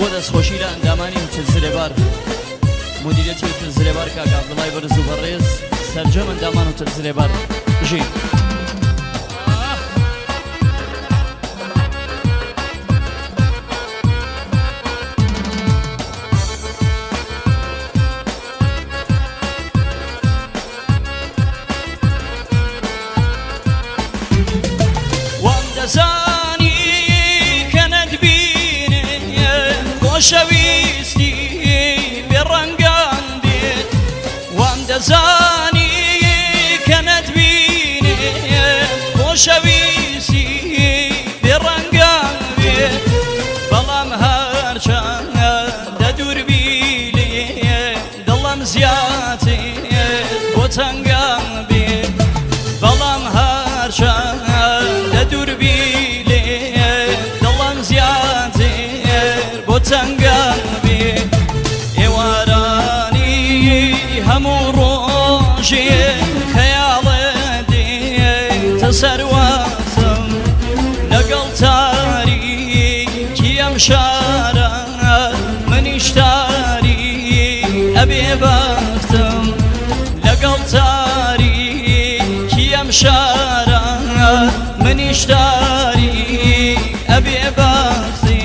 بۆ دەستخۆشی لە ئەندامانی هوتێل زرێبار، مدیریەتی هوتێل زرێبار کاک عەبدوڵای بەرز و بەڕێز، سەرجەم ئەندامان هوتێل زرێبار. بژین. وام دەزانی کە نەتبینێ خۆشەویستی بێ ڕەنگان بێت، وام دەزانی کە نەتبینێ خۆشەویستی بێ ڕەنگان بێت، بەڵام هەرچەندە دووربی لێ دڵم زیاتر بۆ تەنگان بێ، بەڵام هەرچەندە دووربی لێ دڵم زیاتر بۆ تەنگان بێ. ئێوارانی هەموو ڕۆژێ خەیاڵە دێتە سەرواتم، لەگەڵ تاریکی ئەم شارە منیش تاریک ئەبێ بەختم، لەگەڵ تاریکی ئەم شارە منیش تاریک ئەبێ بەختێ.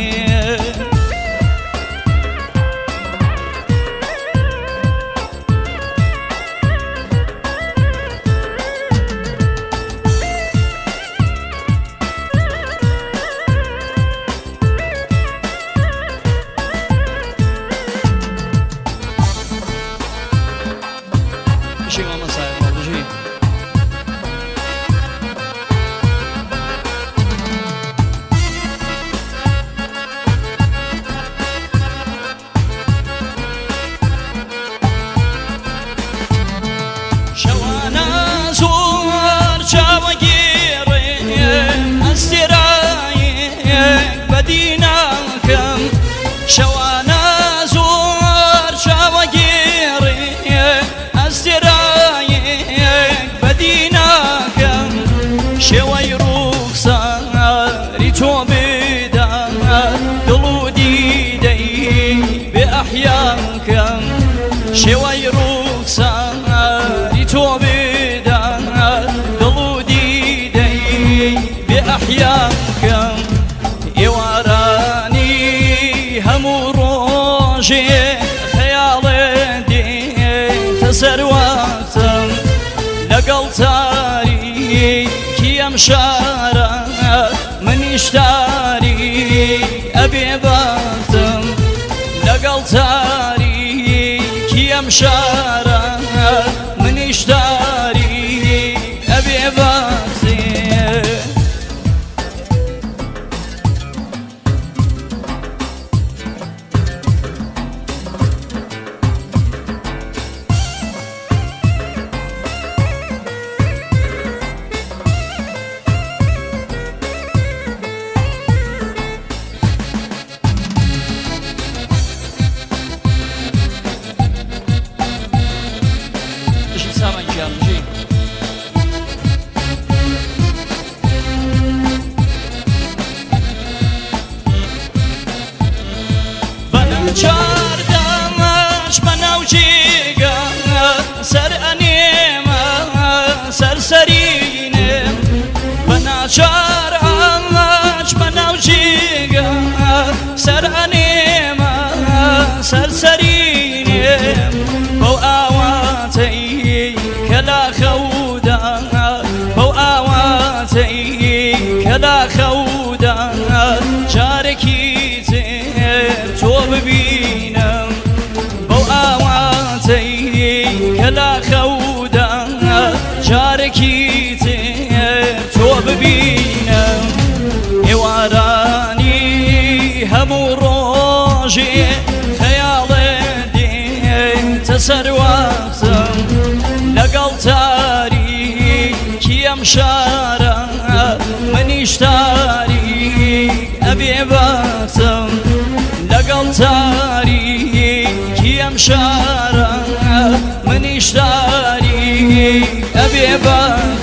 بژی مامۆستای بژی. شەوانە زۆر چاوەگێڕێ ئەستێرایەک بەدی ناکەم، شەوانە زۆر چاوەگێڕێ ئەستێرایەک بەدی ناکەم، شێوەی ڕوخساری تۆ بدا دڵ و دیدەی بێ ئەحیاکەم، شێوەی ڕوخساری تۆ بدا دڵ و دیدەی بێ ئەحیاکەم. ئێوارانی هەموو ڕۆژێ خەیاڵێ دێتە سەرواتم، لەگەڵ تاریکی ئەم شارە منیش تاریک ئەبێ بەختم، لەگەڵ تاریکی ئەم شارە منیش تاریک ئەبێ بەختێ. بژی سامان گیان بژی. بەناچار داماش بەناو جێگا سەر ئەنێمە سەر سەرینێ، بەناچار ئاماچ بەناو جێگا سەر ئەنێمە سەر سەرینێ، بەو ئاواتەی کە لا خەودا، بەو ئاواتەی کە لا خەودا جارێکی تر تۆ ببینم، بەو ئاواتەی کە لا خەودا جارێکی تر تۆ ببینم. ئێوارانی هەموو ڕۆژێ خەیاڵێ دێتە سەرواتم، لەگەڵ تاریکی ئەم شارە منیش تاریک ئەبێ بەختم، لەگەڵ تاریکی ئەم شارە منیش تاریک ئەبێ بەختم.